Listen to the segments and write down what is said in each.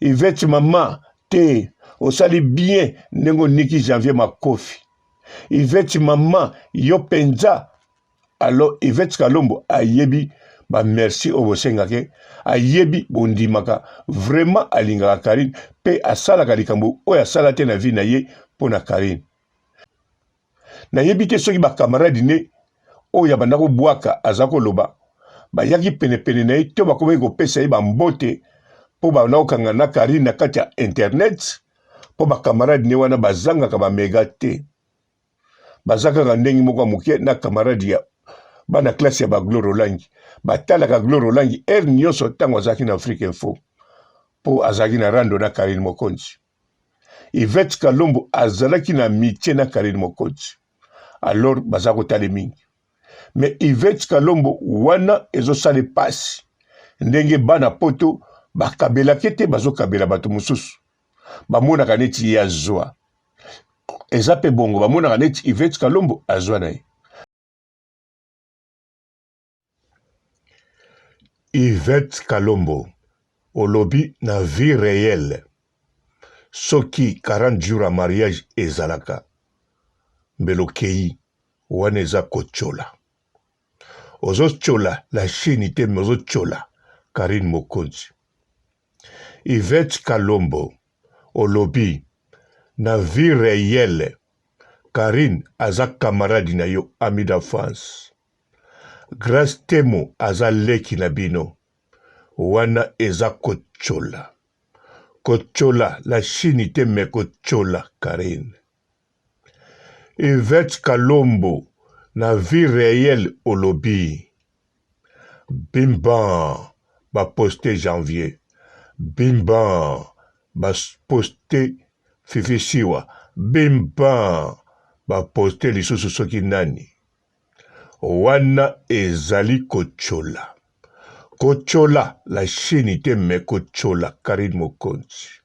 Yvette mama te osali bien ndenge oniki Janvier makofi. Yvette mama yo penza alors Yvette Kalombo ayebi ba merci oyo bosengake ayebi bondimaka vraiment alingaka Carine pe asalaka likambo oyo asala te na vie na ye mpo na Carine. Nayebi te soki ba camarade ne oyo abanda kobwaka aza koloba bayaki penepene na ye to bakomaki kopesa ye bambote mpo banda kokanga na Carine na kati ya internet mpo ba camarade ne wana bazangaka ba mega te baza kaka ndenge moko ya moke na camarade ya bana classe ya ba Gloire Olangi batalaka Gloire Olangi heure nyonso ntango azalaki na Afrique Info mpo azalaki na rando na Carine Mokonzi. Yvette Kalombo azalaki na amitie na Carine Mokonzi alors baza kotala mingi mais Yvette Kalombo wana ezosala pasi ndenge bana poto bakabelaki te bazokabela bato mosusu bamonaka neti ye azwa eza mpe bongo bamonaka neti Yvette Kalombo azwa na ye. Yvette Kalombo olobi na vie reelle soki 40 jours ya mariage ezalaka mbele okeyi wana eza kotiola ozo tiola la chine te mais ozo tiola Carine Mokonzi. Yvette Kalombo olobi na vie reelle Carine aza camarade na yo ami d'enfance Grace Temo aza leki na bino wana eza kotiola kotiola la chine te mais kotiola Carine. Yvette Kalombo na vie reelle olobi bimban ba poste janvier bimban ba poste fifi siwa bimban ba poste lisusu soki nani wana ezali kotiola kotiola la chine te mais kotiola Carine Mokonzi.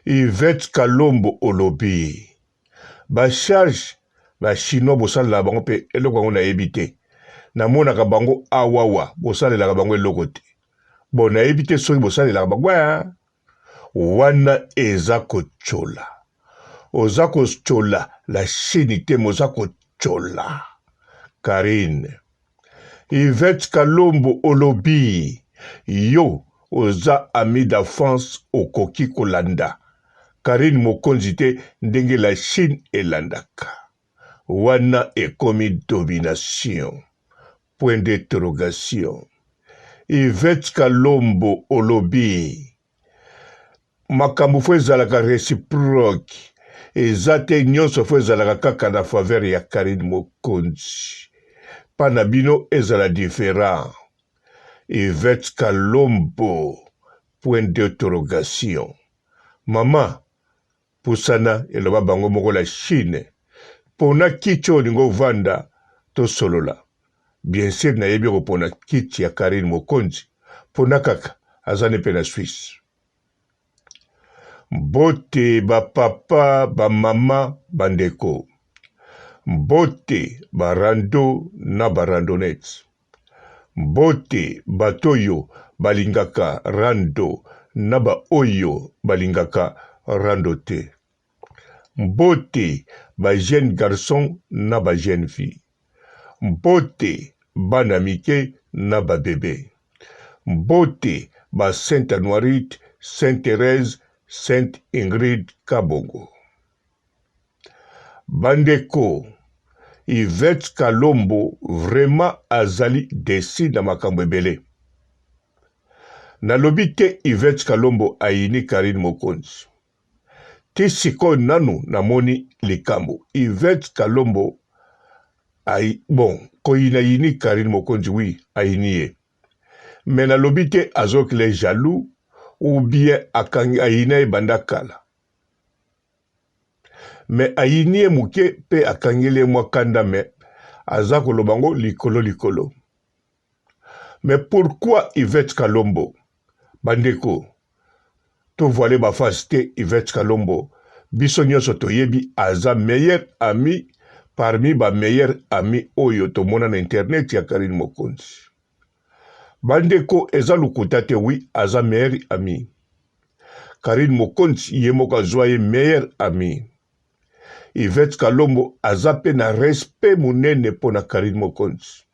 Yvette Kalombo olobi ba charge ba chinois bosalelaka bango mpe eloko yango nayebi te namonaka bango awawa bosalelaka bango eloko te bon nayebi te soki bosalelaka bango eh. Wana eza kotyola oza kotyola la chine te moza kotyola Carine Yvette Kalombo olobi yo oza ami d'enfance okoki kolanda Carine Mokonzi te ndenge la Chine elandaka wana ekomi domination point d'interrogation Yvette Kalombo olobi Makambo fo ezalaka reciproque eza te nionso fo ezalaka kaka na faveur ya Carine Mokonzi pa na bino ezala different Yvette Kalombo point d'interrogation maman pusana eloba bango moko la Chine pona kiti oyo olingi ovanda tosolola bien sur nayebi okopona kiti ya Carine Mokonzi pona kaka aza ne pe na Suisse. Mbote ba papa, ba mama, ba ndeko. Mbote ba rando na ba randonnettes. Mbote bato oyo balingaka rando na ba oyo balingaka rando te. Mbote ba jeunes garçons na ba jeunes filles. Mbote bana mike na ba bebes. Mbote ba Sainte Anuarite, Sainte Therèse, Sainte Ingrid Kabongo. Bandeko, Yvette Kalombo vraiment azali deçu na makambo ebele. Nalobi te Yvette Kalombo ayini Carine Mokonzi. Ti sikoyo nanu namoni likambo Yvette Kalombo ay bon koyina ayini Carine Mokonzi oui ayini ye mais nalobi te azokela ye jaloux ou bien akangi ayina ye banda kala mais ayini ye moke pe akangeli ye mwa kanda mais aza koloba ngo likolo likolo mais pourquoi Yvette Kalombo bandeko To voiler ba face te Yvette Kalombo biso nionso toyebi aza meilleur ami parmi ba meilleur ami oyo tomona na internet ya Carine Mokonzi. Ba ndeko eza lokuta te oui aza meilleur ami. Carine Mokonzi ye moko azwa ye meilleur ami. Yvette Kalombo aza pe na respect munene pona Carine Mokonzi.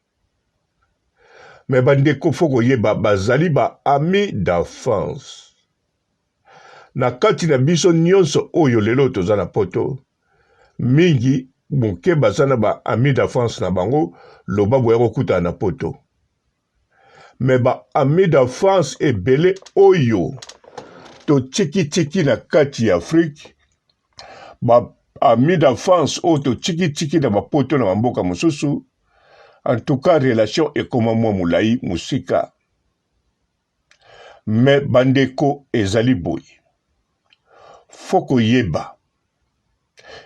Mais bandeko faut koyeba bazali ba amis d'enfance. Na kati na biso nyonso oyo lelo toza na poto, mingi moke baza na ba amis d'enfance na bango loba boya kokutana na poto. Mais ba amis d'enfance ebele oyo totikitiki na kati ya Afrique, ba amis d'enfance oyo totikitiki na bapoto na bamboka mosusu, en tout cas relation ekoma mwa molai mosika. Mais bandeko ezali boye, faut koyeba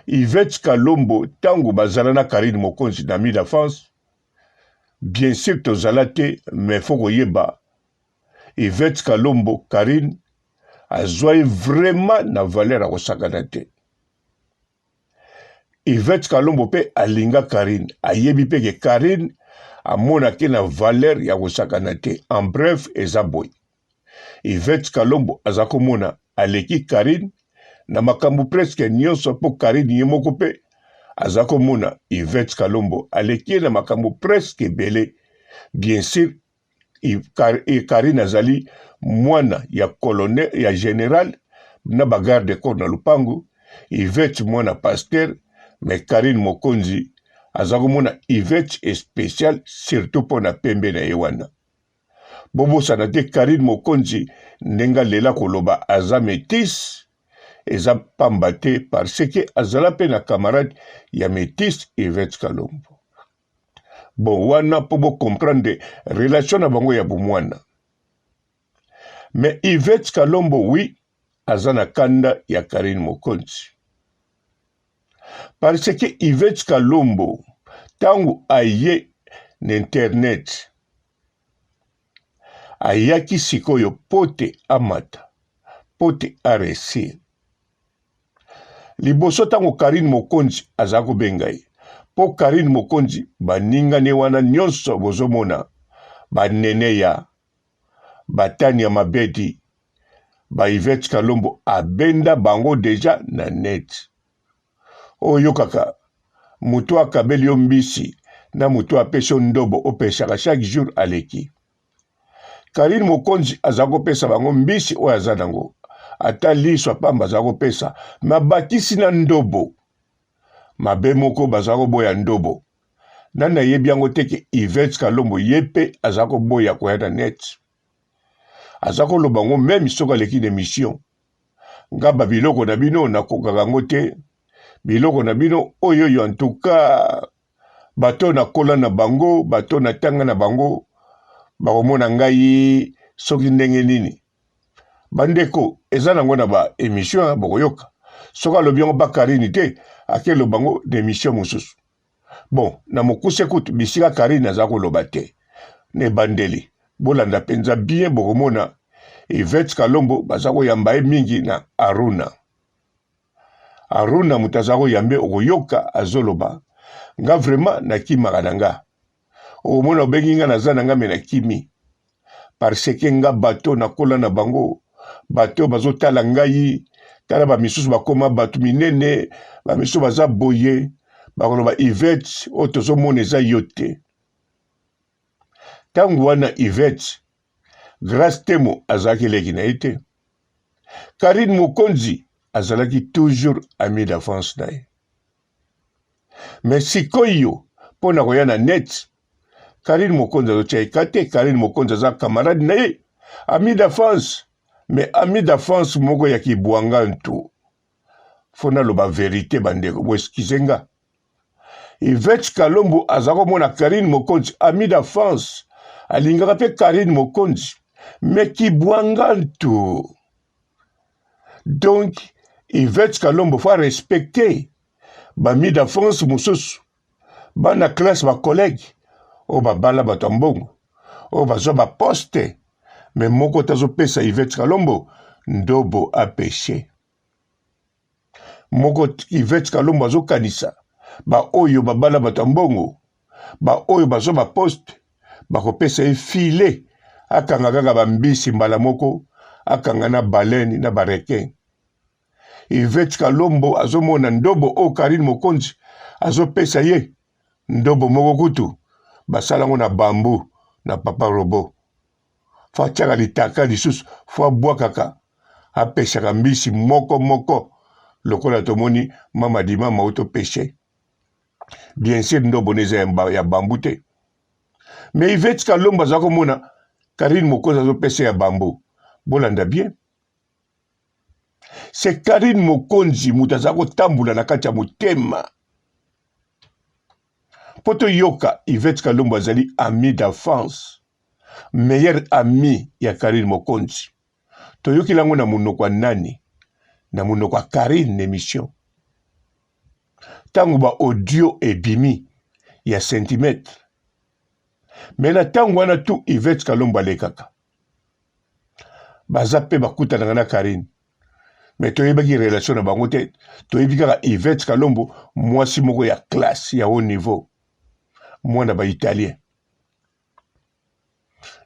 Yvette Kalombo tango bazala na Carine Mokonzi na amis d'enfance, Bien sur tozala te mais faut koyeba Yvette Kalombo Carine azwa ye vraiment na valeur ya kosakana te. Yvette Kalombo pe alinga Carine, ayebi pe ke Carine amonake na valeur ya kosakana te. En bref eza boye. Yvette Kalombo aza komona aleki Carine na makambo presque nyonso mpo Carine ye moko mpe aza komona Yvette Kalombo aleki ye na makambo presque ebele. Bien sur Carine azali mwana ya colonel ya general na ba garde corps na lupangu, Yvette mwana pasteur, mais Carine Mokonzi aza komona Yvette especial surtout mpo na pembe na ye wana. Bobosana te Carine Mokonzi ndenge alela koloba aza metisse eza pamba te parce que azala pe na camarade ya metisse Yvette Kalombo. Bon wana po bo comprendre relation na bango ya bomwana. Mais Yvette Kalombo oui aza na kanda ya Carine Mokonzi. Parce que Yvette Kalombo tango aye na internet ayaki sikoyo pote amata pote a reussir. Liboso tango Carine Mokonzi aza kobenga ye po Carine Mokonzi baninga ne wana nionso bozomona ba Neneya ba Tania Mabedi ba Yvette Kalombo abenda bango deja na net. Oyokaka mutu akabeli yo mbisi na mutu apesi yo ndobo opesaka chaque jour aleki. Carine Mokonzi aza kopesa bango mbisi oyo aza nango ata liso ya pamba aza kopesa me abakisi na ndobo mabe moko baza koboya ndobo nani ayebi yango te ke Yvette Kalombo ye pe aza koboya koya na net aza koloba ngo meme soki aleki na emission nga ba biloko na bino nakokaka yango te biloko na bino oyo oyo en tout cas bato oyo nakola na bango bato oyo natanga na bango bakomona ngai soki ndenge nini bandeko eza nango na ba emission bokoyoka soki alobi yango ba Karine te akeloba yango na emission mosusu Bon, na mokuse kutu bisika Carine aza koloba te na ebandeli, bolanda penza bien bokomona Yvette Kalombo baza koyamba ye mingi na Aruna. Aruna moto aza koyambe okoyoka azoloba nga vraiment nakimaka na nga okomona obengi nga naza na nga me nakimi parce que nga bato nakola na bango bato bazotala ngai tala bamisusu bakoma bato minene bamisusu baza boye bakoloba Yvette oyo tozomona eza yo te ntango wana Yvette Grace Temo azalaki leki na ye te Karine Mokonzi azalaki toujours ami d'avance na ye Mais sikoyo mpo na koya na net Carine Mokonzi azotia ye ka te. Carine Mokonzi aza camarade na ye ami d'enfance, mais ami d'enfance moko ya kibwanga ntu. Fo naloba verite bandeko, bo excuse nga. Yvette Kalombo aza komona Carine Mokonzi ami d'enfance, alingaka mpe Carine Mokonzi mais kibwanga ntu. Donc Yvette Kalombo faut respecter ba mi d'enfance mosusu bana classe ba collègue oyo babala bato ya mbongo oyo bazwa ba poste me moko te azopesa Yvette Kalombo ndobo apeshe moko Yvette Kalombo azokanisa baoyo babala bato ya mbongo baoyo bazwa ba poste bakopesa ye filet akanga kaka bambisi mbala moko. akanga na baleine na ba requin. Yvette Kalombo azomona ndobo oyo Carine Mokonzi azopesa ye ndobo moko kutu basala yango na bambu na papa robot fo atiaka litaka lisusu fo abwakaka apesaka mbisi moko moko lokola tomoni mama di mama auto peshe bien sûr ndobo na eza ya bambu te mais Yvette Kalombo aza komona Carine Mokonzi azopesa ya bambu bolanda bien c'est Carine Mokonzi moto aza kotambola na kati ya motema mpo toyoka Yvette Kalombo azali ami d'enfance meilleur ami ya Carine Mokonzi toyokeli yango na monoko ya nani na monoko ya Carine na emission ntango ba audio ebimi ya centimetre me na ntango wana tu Yvette Kalombo alekaka baza mpe bakutanaka na Carine me toyebaki relation na bango te toyebi kaka Yvette Kalombo mwasi moko ya classe ya haut niveau mwana ba italien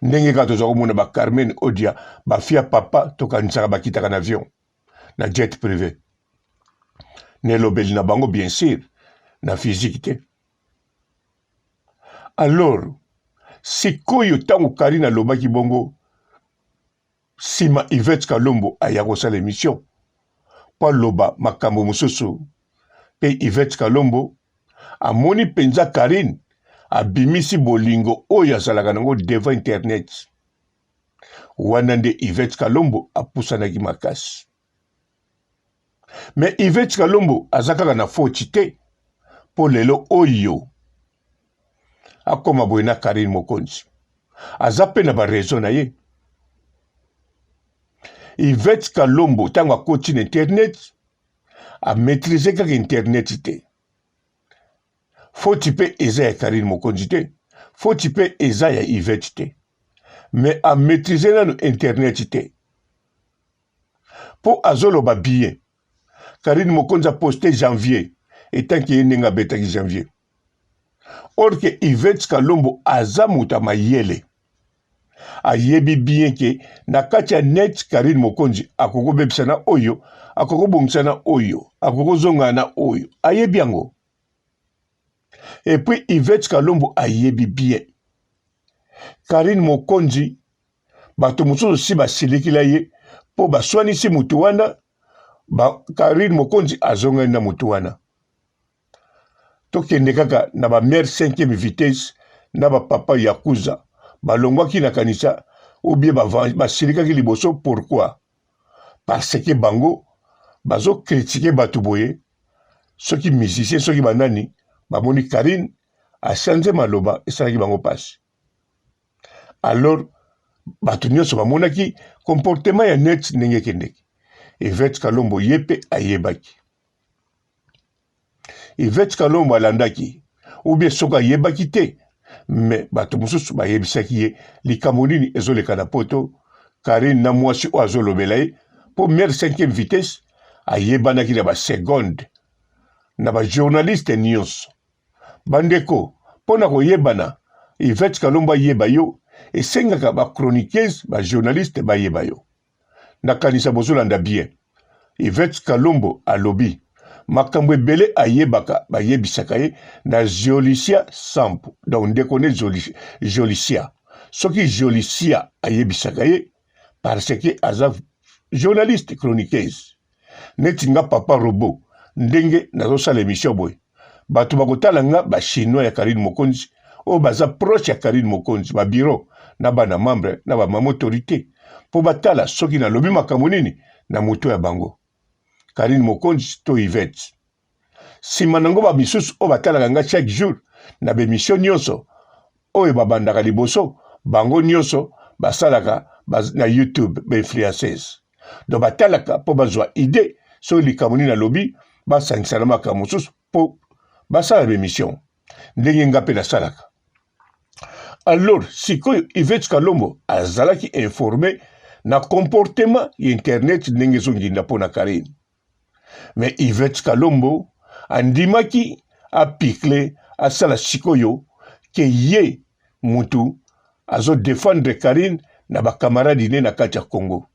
ndenge kaka toza komona ba Carmen Odia bafia papa tokanisaka bakitaka na avion na jet privé na elobeli na bango bien sûr na physique te alors sikoyo ntango Karine alobaki bongo nsima Yvette Kalombo aya kosala emission mpo aloba makambo mosusu mpe Yvette Kalombo amoni mpenza Karine abimisi bolingo oyo azalaka nango devant internet wana nde Yvette Kalombo apusanaki makasi me Yvette Kalombo aza kaka na foti te mpo lelo oyo akoma boye na Karine Mokonzi aza mpe na ba raison na ye Yvette Kalombo ntango akoti na internet a maîtriser kaka internet te foti mpe eza ya Karine Mokonzi te foti mpe eza ya Yvette te mais a maîtriser nanu internet te mpo azoloba bien Karine Mokonzi a poste janvier etanke ye ndenge abetaki janvier or ke Yvette Kalombo aza moto ya mayele ayebi bien ke na kati ya net Karine Mokonzi akoki kobebisa na oyo akoki kobongisa na oyo akoki kozonga na oyo ayebi yango et puis Yvette Kalombo ayebi bien Karine Mokonzi bato mosusu si basilikila ye mpo baswanisi motu wana ba Karine Mokonzi azongani na motu wana tokende kaka na ba mère cinquième vitesse na ba papa yakuza balongwaki na kanisa ou bien basilikaki liboso pourquoi parce que bango bazo critiquer bato boye soki musicien soki banani bamoni Karine achange maloba esalaki bango mpasi alors bato nyonso bamonaki comportement ya net ndenge ekendeki Yvette Kalombo ye mpe ayebaki Yvette Kalombo alandaki ou bien soki ayebaki te me bato mosusu bayebisaki ye likambo nini ezoleka na poto Karine na mwasi oyo azolobela ye mpo mère cinquième vitesse ayebanaki na basegonde na bajournaliste nyonso bandeko mpo na koyebana Yvette Kalombo ayeba yo esengaka bachroniqueuse bajournaliste bayeba yo Nakanisa bozolanda bien. Yvette Kalombo alobi makambo ebele ayebaka bayebisaka ye na Jolicia Sampu. Donc ndeko ne Jolicia. Soki Jolicia ayebisaka ye parce que aza journaliste chroniqueuse. Neti nga papa robot ndenge nazosala emission boye bato bakotala nga ba chinois ya Karine Mokonzi oyo baza proche ya Karine Mokonzi ba bureau na bana membre na ba mama autorité mpo batala soki nalobi makambo nini na moto ya bango Karine Mokonzi to Yvette nsima nango ba misusu oyo batalaka nga chaque jour na bemission nyonso oyo babandaka liboso bango nyonso basalaka na YouTube ba influenceuse donc batalaka mpo bazwa idee soki likambo nini alobi basangisa na makambo mosusu mpo basala bemission ndenge nga mpe nasalaka alors sikoyo Yvette Kalombo azalaki informe na comportement ya internet ndenge ezonginda mpo na Karine mais Yvette Kalombo andimaki apikle asala sikoyo ke ye mutu azo defendre Karine na ba camarade ne na kati ya Congo.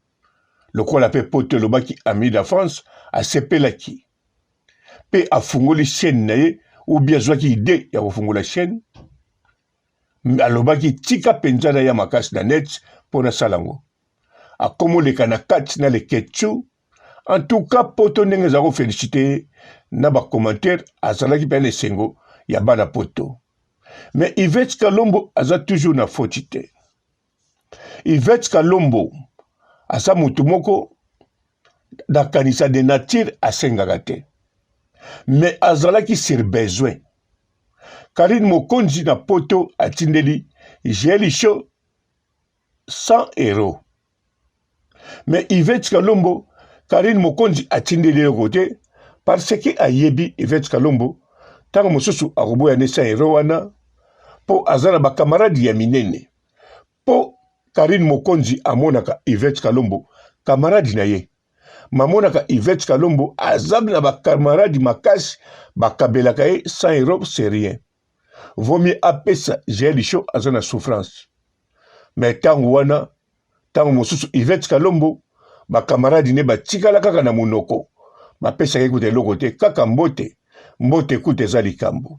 Lokola mpe poto elobaki ami d'enfance, asepelaki mpe afungoli chaîne na ye ou bien azwaki idee ya kofungola chaîne. Alobaki tika mpenza na ya makasi na net mpo nasala yango. Akomoleka na kati na leketchou. En tout cas poto ndenge eza ko felicite ye na ba commentaire, azalaki mpe na esengo ya bana poto. Mais Yvette Kalombo aza toujours na faute te. Yvette Kalombo aza motu moko nakanisa de nature asengaka te, mais azalaki sur besoin. Karine Mokonzi na poto atindeli Jael Show 100 euros. Mais Yvette Kalombo, Karine Mokonzi atindeli eloko te parce que ayebi Yvette Kalombo ntango mosusu akoboya nde 100 euros wana mpo aza na bakamaradi ya minene. Mpo Karine Mokonzi amonaka Yvette Kalombo kamaradi na ye. Mamonaka Yvette Kalombo aza na bakamaradi makasi bakabelaka ye 100 euros c'est rien. Vaut mieux apesa Jael Show aza na souffrance. Mais ntango wana ntango mosusu Yvette Kalombo bakamaradi ne batikala kaka na monoko, bapesaka ye kuta eloko te, kaka mbote mbote kuta eza likambo.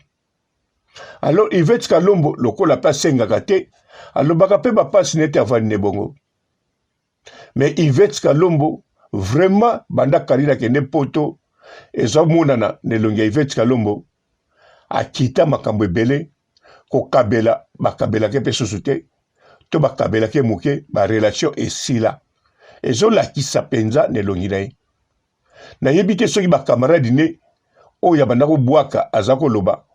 Alors Yvette Kalombo lokola pe asengaka te, alobaka pe bapasi nete avandi ne bongo. Mais Yvette Kalombo vraiment banda Karine akende poto ezomonana na elongi ya Yvette Kalombo akita makambo ebele kokabela bakabelaka ye mpe susu te to bakabelaka ye moke ba relation esila ezolakisa mpenza na elongi na ye. Nayebi te soki ba camarade ne oyo abanda kobwaka aza koloba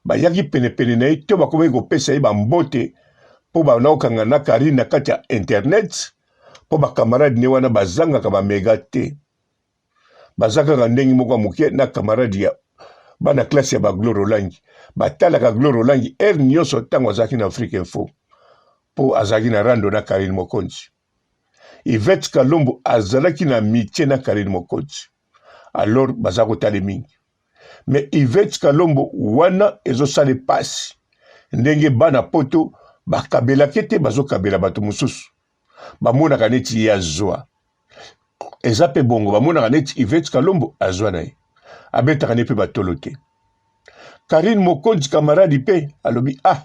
bayaki penepene na ye to bakomaki kopesa ye bambote mpo banda kokanga na Karine na kati ya internet mpo ba camarade ne wana bazangaka ba mega te baza kaka ndenge moko ya moke na camarade ya bana classe ya ba Gloire Olangi batalaka Gloire Olangi heure nyonso ntango azalaki na Afrique Info mpo azalaki na rando na Karine Mokonzi. Yvette Kalombo azalaki na amitié na Karine Mokonzi. Alors baza kotala mingi. Mais Yvette Kalombo wana ezosala pasi ndenge bana poto bakabelaki te bazokabela bato mosusu. Bamonaka neti ye azwa. Eza pe bongo bamonaka neti Yvette Kalombo azwa na ye. Abetaka ne pe batolo te. Karine Mokonzi camarade pe alobi ah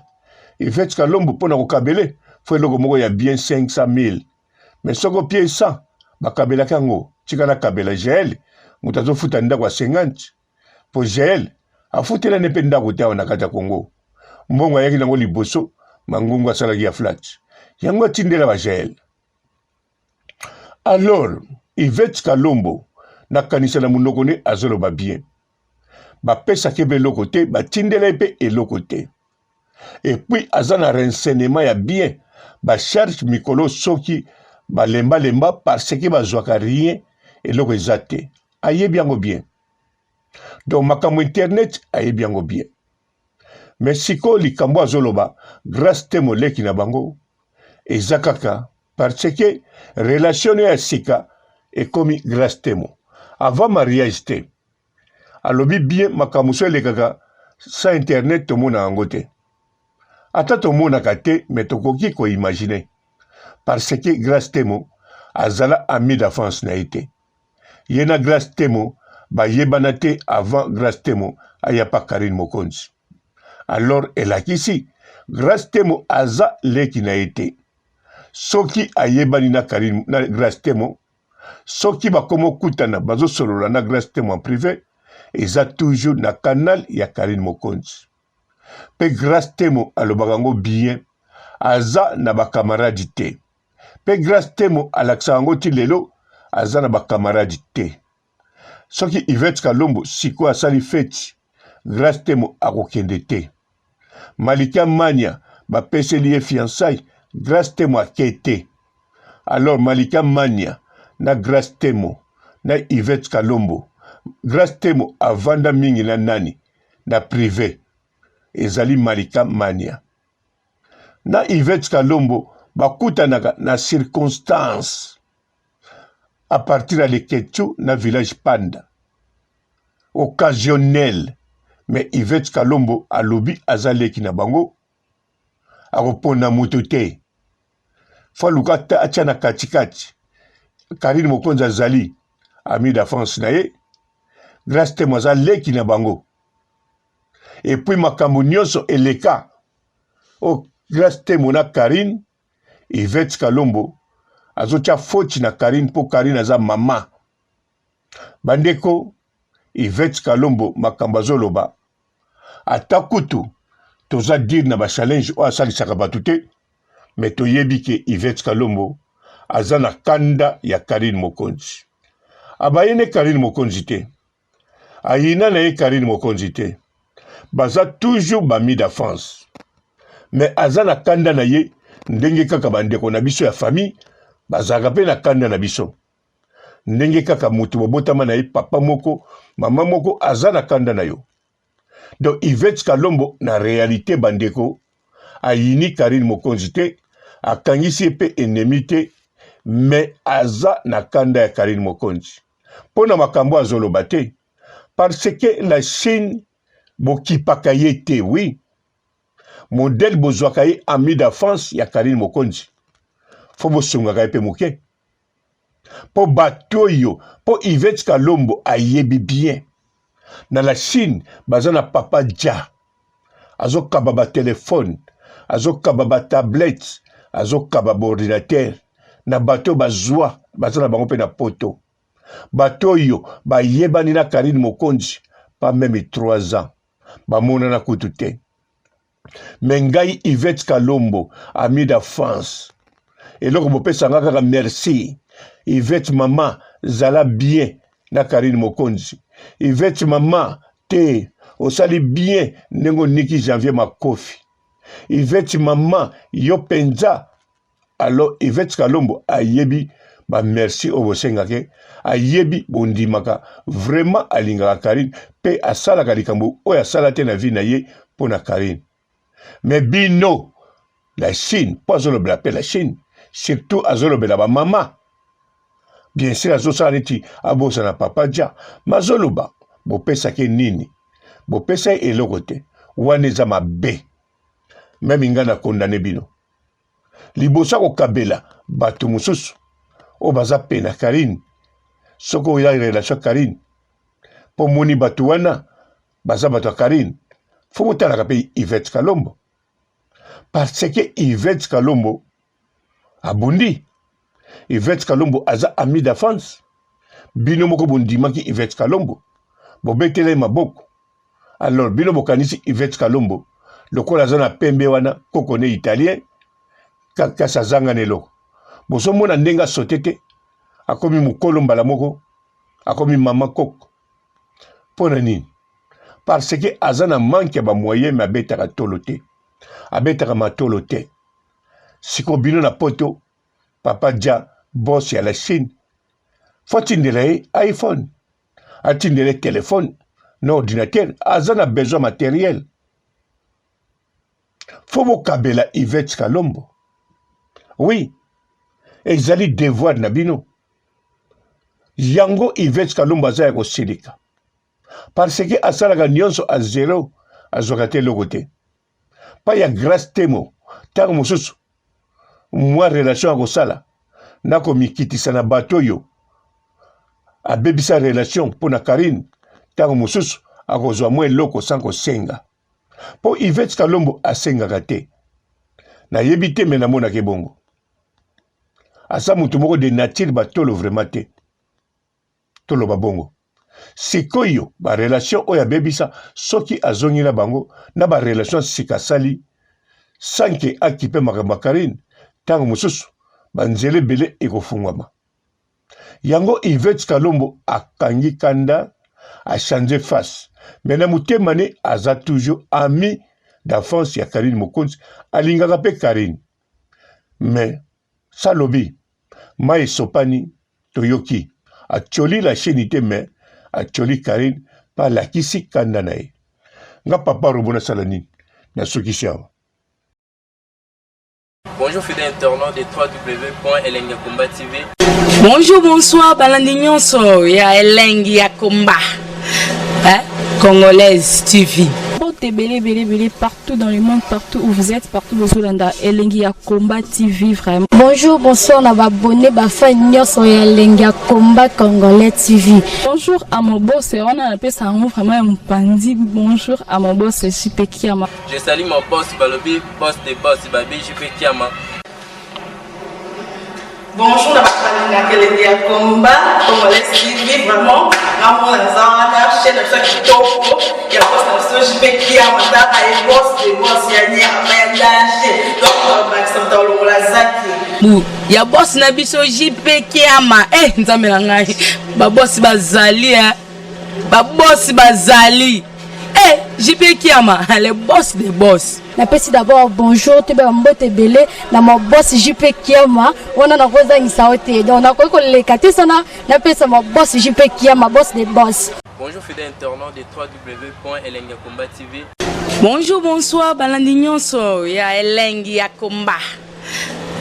Yvette Kalombo pona kokabele fo eloko moko ya bien 500 000 mais soki opie 100 bakabelaki yango tika nakabela Jael moto azofuta ndako ya 50 po Jael afutela ne mpe ndako te awa na kati ya Congo mbongo ayaki nango liboso mangungu asalaki ya flat yango atindela ba Jael alors Yvette Kalombo nakanisa na monoko ne azoloba bien bapesaki ye mpe eloko te batindela ye mpe eloko te epuis aza na renseignement ya bien bacharge mikolo soki balembalemba parce que bazwaka rien eloko eza te ayebi yango bien donc makambo internet ayebi yango bien mais sikoyo likambo azoloba grace te moleki na bango eza kaka parce que relation ya sika ekomi grace temo avant mariage te alobi bien makambo mosusu elekaka sans internet tomona yango te ata tomonaka te mais tokoki koimagine parce que grace temo azala ami d'enfance na ye te ye na grace temo bayebana te avant grace temo aya pa karine mokonzi alors elakisi grace temo aza leki na ye te soki ayebani na karine na grace temo soki bakomi okutana bazosolola na grace temo en privé eza toujours na canal ya karine mokonzi mpe grace temo alobaka yango bien aza na bakamaradi te mpe grace temo alakisaka yango ti lelo aza na bakamaradi te soki Yvette Kalombo sikoyo asali feti Grace Temo akokende te Malika Mania bapeseli ye fiançailles Grace Temo ake te alors Malika Mania na Grace Temo na Yvette Kalombo Grace Temo avanda mingi na nani na prive ezali Malika Mania na Yvette Kalombo bakutanaka na circonstance à partir ya Leketchou na village Panda occasionnel mais Yvette Kalombo alobi aza leki na bango akopona moto te fo aluka atia na katikati. Karine Mokonzi azali ami d'enfance na ye, Grace Temo aza leki na bango. Et puis makambo nyonso eleka o Grace Temo na Karine, Yvette Kalombo azotia faute na Karine mpo Karine aza mama. Bandeko, Yvette Kalombo makambo azoloba ata kutu toza dire na ba challenge oyo asalisaka bato te mais toyebi ke Yvette Kalombo aza na kanda ya Karine Mokonzi. Abaye ne Karine Mokonzi te, ayina na ye Karine Mokonzi te, baza toujours ba mis d'enfance mais aza na kanda na ye ndenge kaka bandeko na biso ya famille bazalaka mpe na kanda na biso ndenge kaka moto bobotama na ye papa moko mama moko aza na kanda na yo. Donc Yvette Kalombo na realite bandeko ayini Karine Mokonzi te, akangisi ye pe ennemi te, mais aza na kanda ya Karine Mokonzi mpo na makambo azoloba te parce que la Chine bokipaka ye te. Oui, modèle bozwaka ye ami d'enfance ya Karine Mokonzi, fo bosungaka ye pe moke mpo bato oyo mpo Yvette Kalombo ayebi bien na la Chine baza na papa Dja azokaba ba telefone azokaba ba tablette azokaba ba ordinateur na bato bazwa baza na bango mpe na poto bato oyo bayebani na Karine Mokonzi pas meme 3 ans bamonana kutu te. Mais ngai Yvette Kalombo amida France eloko bopesa nga kaka merci Yvette mama zala bien na Karine Mokonzi Yvette mama te osali bien ndenge oniki Janvier Makofi Yvette mama yo penza alors Yvette Kalombo ayebi ba merci oyo bosengake ayebi bondimaka vraiment alingaka Karine pe asalaka likambo oyo asala te na vie na ye mpo na Karine mais bino la Chine mpo azolobela pe la Chine surtout azolobela ba mama bien sûr azosala neti abosana papa ja mazoloba bopesaki nini bopesa ye eloko te wana eza mabe meme ngai na condamne bino liboso ya kokabela bato mosusu oyo baza pene ya Karine soki oya relation ya Karine mpo omoni bato wana baza bato ya Karine fo botalaka mpe Yvette Kalombo parce que Yvette Kalombo abundi Yvette Kalombo aza ami d'enfance bino moko bondimaki Yvette Kalombo bobetela ye maboko alors bino bokanisi Yvette Kalombo lokola aza na pembe wana koko ne italien kasi azanga na eloko bozomona ndenge asote te akomi mokolo mbala moko akomi mama koko mpo na nini parce que aza na manque ya bamoyen me abetaka tolo te abetaka matolo te sikoyo bino na poto papa ja boss ya la chine fo atindela ye iphone atindela ye telefone na ordinateur aza na besoin materiel fo bokabela Yvette Kalombo oui ezali devoir na bino yango Yvette Kalombo aza ya kosilika parce que asalaka nyonso a zero azwaka te eloko te pa ya Grace Temo ntango mosusu mwa relation akosala na komikitisa na bato oyo abebisa relation mpo na Karine ntango mosusu akozwa mwa eloko sans kosenga mpo Yvette Kalombo asengaka te nayebi te me namonaka ebongo aza moto moko de nature batolo vraiment te toloba bongo sikoyo ba relation oyo abebisa soki azongi na bango na ba relation sika asali sans ke akipe makambo ya Karine ntango mosusu banzela ebele ekofungwama yango Yvette Kalombo akangi kanda a change face mais na motema ne aza toujours ami d'enfance ya Karine Mokonzi alingaka pe Karine mais salobi Mayi esopani toyoki atioli la chaine te mais atioli Carine pe alakisi kanda na ye. Nga papa robot nasala nini? Nasukisi awa. Bonjour fidèles internautes de www.elengiyakomba TV. Bonjour, bonsoir, balandi nyonso ya Elengi ya Komba. Hein? Congolaise TV. Mbote ebele ebele ebele partout dans le monde, partout où vous êtes, partout bozolanda Elengi ya Combat TV vraiment. Bonjour, bonsoir na ba abonné ba fan nyonso ya Elengi ya Combat Congolais TV. Bonjour à mon boss, wana napesa yango vraiment ya mopanzi. Bonjour à mon boss JP Kiama. Je salue mon boss balobi boss de boss babi JP Kiama. Bonjour na bato balingaka elengi ya combat congolais TV, vraiment ngamona naza wana chaîne na biso ya kitoko ya boss na biso JP Kiama, taka ye boss de boss ya nyama ya danger, donc bakisa moto alongola zaki Bu ya boss na biso JP Kiama. Eh nzambe na ngai, ba boss bazali eh. Ba boss bazali. Eh JP Kiama, le boss des boss. Napesi d'abord bonjour toyeba mbote ebele na ma boss JP Kiama, wana nakozangisa yo te, donc nakoki koleka te sana napesa ma boss JP Kiama, boss de boss. Bonjour fidèles internautes de www.elengiyakomba TV. Bonjour, bonsoir balandi nyonso ya Elengi ya Combat,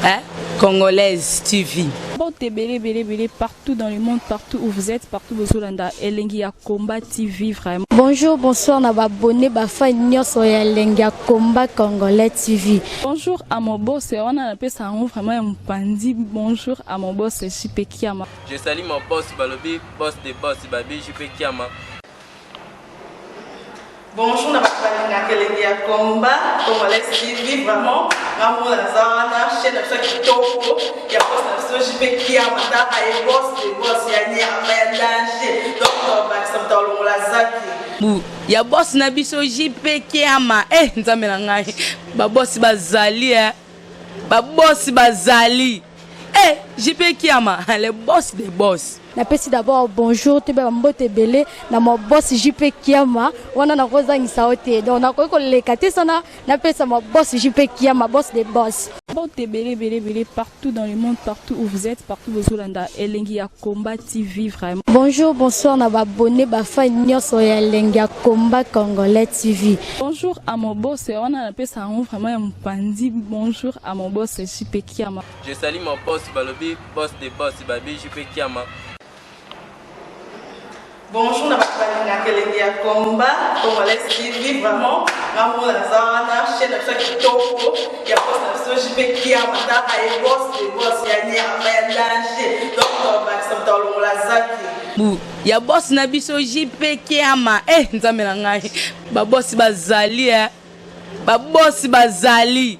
hein? Congolaise TV. Mbote ebele ebele ebele partout dans le monde, partout où vous êtes, partout bozolanda Elengi ya Combat TV vraiment. Bonjour, bonsoir na ba abonné ba fan nyonso ya Elengi ya Combat Congolais TV. Bonjour à mon boss, wana napesa yango vraiment ya mopanzi. Bonjour à mon boss JP Kiama. Je salue mon boss balobi boss de boss babi JP Kiama. Bonjour na bato balingaka elengi ya combat congolais TV, vraiment ngamona naza wana chaîne na biso ya kitoko ya boss na biso JP Kiama, taka ye boss de boss ya nyama ya danger, donc bakisa moto alongola zaki Bu ya boss na biso JP Kiama. Eh nzambe na ngai, ba boss bazali eh. Ba boss bazali. Eh JP Kiama, le boss des boss. Napesi d'abord bonjour toyeba mbote ebele na ma boss JP Kiama, wana nakozangisa yo te, donc nakoki koleka te sana napesa ma boss JP Kiama, boss de boss. Mbote ebele ebele ebele partout dans le monde, partout où vous êtes, partout bozolanda Elengi ya Combat TV vraiment. Bonjour, bonsoir na ba abonné ba fan nyonso ya Elengi ya Combat Congolais TV. Bonjour à mon boss, wana napesa yango vraiment ya mopanzi. Bonjour à mon boss JP Kiama. Je salue mon boss balobi boss de boss babi JP Kiama. Bonjour na bato balingaka elengi ya combat congolais TV, vraiment ngamona naza wana chaîne na biso ya kitoko ya boss na biso JP Kiama, taka ye boss de boss ya nyama ya danger, donc bakisa moto alongola zaki Bu ya boss na biso JP Kiama. Eh nzambe na ngai, ba boss bazali eh. Ba boss bazali.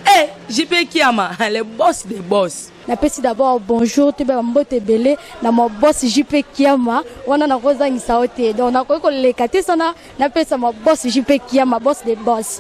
Eh JP Kiama, le boss des boss. Napesi d'abord bonjour toyeba mbote ebele na ma boss JP Kiama, wana nakozangisa yo te, donc nakoki koleka te sana napesa ma boss JP Kiama, boss de boss.